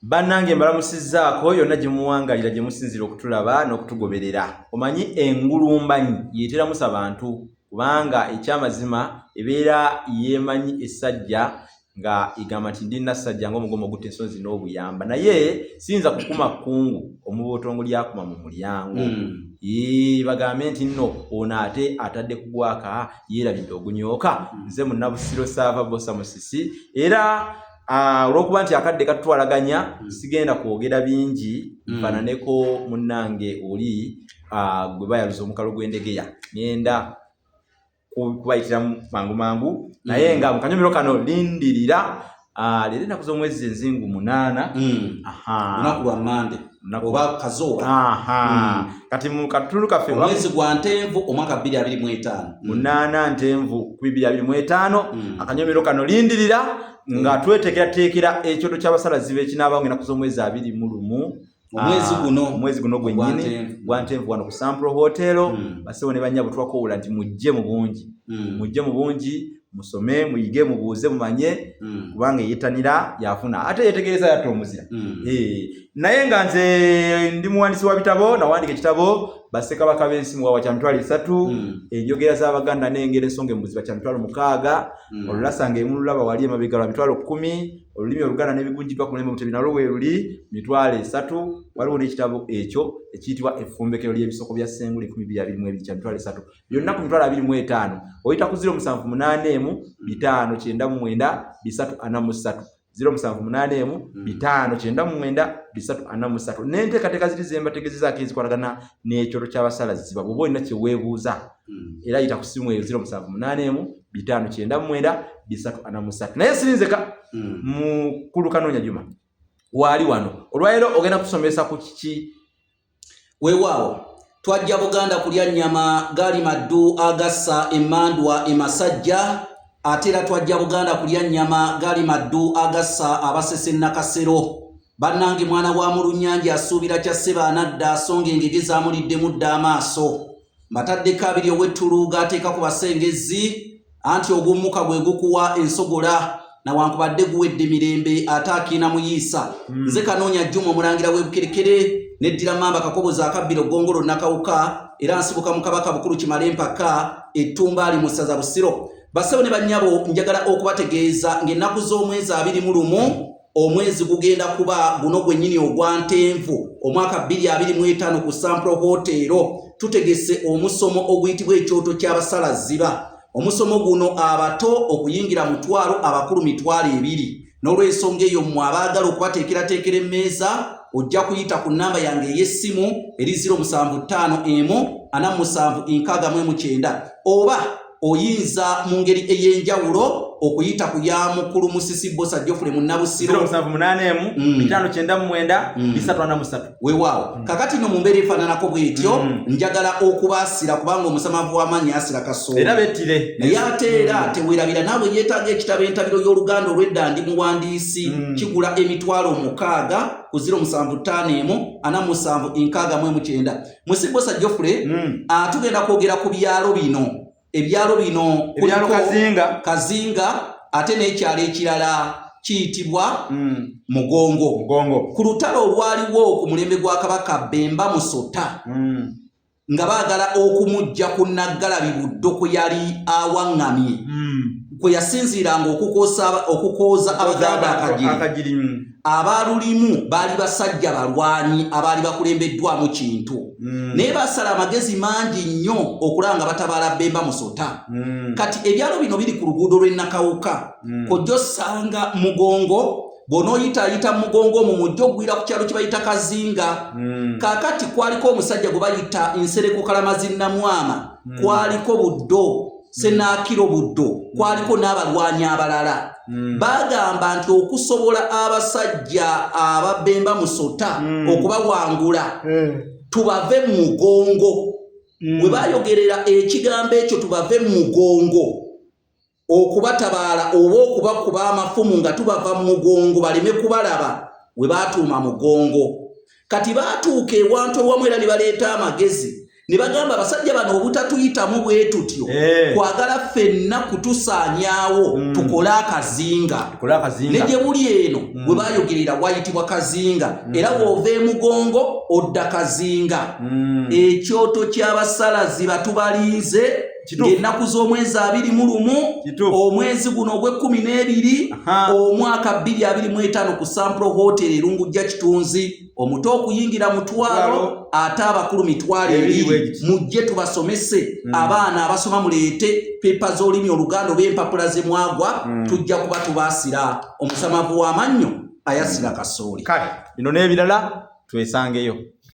Bannange, mbalamusizzaako yonna gye muwangalira, gye musinzira okutulaba n'okutugoberera. Omanyi engulumbanyi yeeteramusa bantu, kubanga ekyamazima ebeera yeemanyi essajja nga egamba nti ndi nassajja ng'omugomo ogutta ensonzi n'obuyamba, naye siyinza kukuma kkungu omubotongo lyakuma mu mulyango. Bagambe nti nno ono ate atadde kugwaka, yeerabidde ogunyooka. Nze Munnabusiro Saava Bosa Musisi, era olw'okuba nti akadde katutwalaganya, sigenda kwogera bingi. Nfaananeko munnange oli gwe bayaluza omukalo gw'endegeya, ngenda kubayitiramu mangu mangu, naye nga mu kanyomero kano lindirira. Leero ennaku z'omwezi enzingu 8. Lunaku lwa Mande oba Kazooba. Kati mu katundu kaffe omwezi gwa Ntenvu, omwaka 2025. 8 Ntenvu ku 2025. Akanyomero kano lindirira nga tweteekerateekera ekyoto ky'abasalaziba ekinaabaawo ennaku z'omwezi 21. Omwezi guno. Omwezi guno gwennyini. Gwa Ntenvu. Gwa Ntenvu, wano ku Sampro Hotel. Basebo ne bannyabo, tubakowoola nti mujje mu bungi, mujje mu bungi, musome, muyige, mubuuze, mumanye, kubanga eyetanira yafuna, ate yetegereza yatta omuzira. Naye nga nze ndi muwandiisi wa bitabo, nawandika ekitabo Bassekabaka b'Ensi Muwawa kya 30,000, Enjogera z'Abaganda n'Engero Ensonga Emuziba kya 60,000, Olulasa ng'emululaba wali emabega lwa 10,000, Olulimi Oluganda n'Ebigunjiddwa ku mulembe Mutebi nalwo weeruli 30,000. Waliwo n'ekitabo ekyo ekiyitibwa Effumbekero ly'Ebisoko bya Ssengula 2022 kya 30,000. Byonna ku 25,000. Oyita ku 0781 599 343, 0781 599 343. N'enteekateeka ziri zembategezezaako ezikwatagana n'ekyoto ky'abasalaziba, bw'oba olina kye weebuuza, era yita ku ssimu eyo 0781 599 343. Naye sirinzeka, mukulu Kanoonya Juma waali wano olwaleero, ogenda kusomesa ku kiki? Weewaawo, twajja Buganda kulya nnyama, gaali maddu agassa emmandwa emasajja. Ate era twajja Buganda kulya nnyama, gaali maddu agassa abasese Nakasero. Bannange, mwana wa mulunnyanja asuubira kya ssebaanadda, so nga engege zaamuliddemu dda amaaso. Mbataddeko abiri ow'ettulu g'ateeka ku basengezi, anti ogummuka gwe gukuwa ensogola, nawankubadde guwedde mirembe ate akiina muyiisa. Nze Kanoonya Juma, omulangira w'Ebukerekere, neddira Mamba Kakoboza akabbiro Ggongolo Nakawuka, era nsibuka mu Kabaka Bukulu Kimale Mpaka Ettumbaali mu ssaza Busiro. Bassebo ne bannyabo, njagala okubategeeza ng'ennaku z'omwezi 21, omwezi gugenda kuba guno gwennyini ogwa Ntenvu, omwaka 2025, ku Sampro Hotel tutegese omusomo oguyitibwa Ekyoto ky'Abasalaziba. Omusomo guno abato okuyingira 500, abakulu 20,000. N'olw'ensonga eyo, mmwe abaagala okubateekerateekera emmeeza, ojja kuyita ku nnamba yange ey'essimu eri 0751 47 69, oba oyinza mu ngeri ey'enjawulo okuyita ku ya mukulu Musisi Bosa Jofule Munnabusiro. 0781 599 343. Weewaawo. Kakati no mu mbeera efaananako bwetyo, njagala okubaasira kubanga omusamavu w'amaanyi asira kasoobo. Era bettire. Naye ate era teweerabira naawe yeetaaga ekitabo Entabiro y'Oluganda Olw'edda, ndi muwandiisi, kigula 60,000 ku 0751 47 69. Musibosa Jofule, tugenda kwogera ku byalo bino, ebyalo bino. Ebyalo Kuliko Kazinga. Kazinga, ate n'ekyalo ekirala kiyitibwa Mugongo. Mugongo. Ku lutalo olwaliwo ku mulembe gwa Kabaka Bemba Musota, nga baagala okumujja ku Naggalabi Buddo kwe yali awaŋŋamye, kwe yasinziiranga okukooza Abaganda akagiri. Akagiri. Abaalulimu baali basajja balwanyi abaali bakulembeddwamu Kintu, naye basala amagezi mangi nnyo okulaba nga batabaala Bemba Musota. Kati ebyalo bino biri ku luguudo lw'e Nakawuka. Kojja osanga Mugongo, bw'onooyitaayita Mugongo omwo mujja ogwira ku kyalo kye bayita Kazinga. Kaakati kwaliko omusajja gwe bayita Nsereko Kalamazi Namwama, kwaliko Buddo Senaakiro Buddo, kwaliko n'abalwanyi abalala. Bagamba nti okusobola abasajja ababemba Musota okubawangula, tubave mu mugongo. We bayogerera ekigambo ekyo, tubave mu mugongo, okubatabaala oba okubakuba amafumu nga tubava mu mugongo baleme kubalaba, we baatuuma Mugongo. Kati baatuuka ewantu ewamu era ne baleeta amagezi. Ne bagamba abasajja bano obutatuyitamu bwe tutyo Eh. kwagala ffenna kutusaanyaawo tukole akazinga. Tukole akazinga. Ne gye buli eno we bayogerera wayitibwa Kazinga, era bw'ova emugongo odda Kazinga. Ekyoto ky'abasalazi batubalinze ng'ennaku z'omwezi 21 omwezi guno ogw'ekkumi n'ebiri omwaka 2025 ku Sampro Hotel Erungujja Kitunzi. Omuto okuyingira 500, ate abakulu 20,000. Mujje tubasomese. Abaana abasoma muleete pepa z'olulimi Oluganda oba empapula ze mwagwa, tujja kuba tubaasira. Omusamavu w'amannyo ayasira kasooli. Kale bino n'ebirala twesangeyo.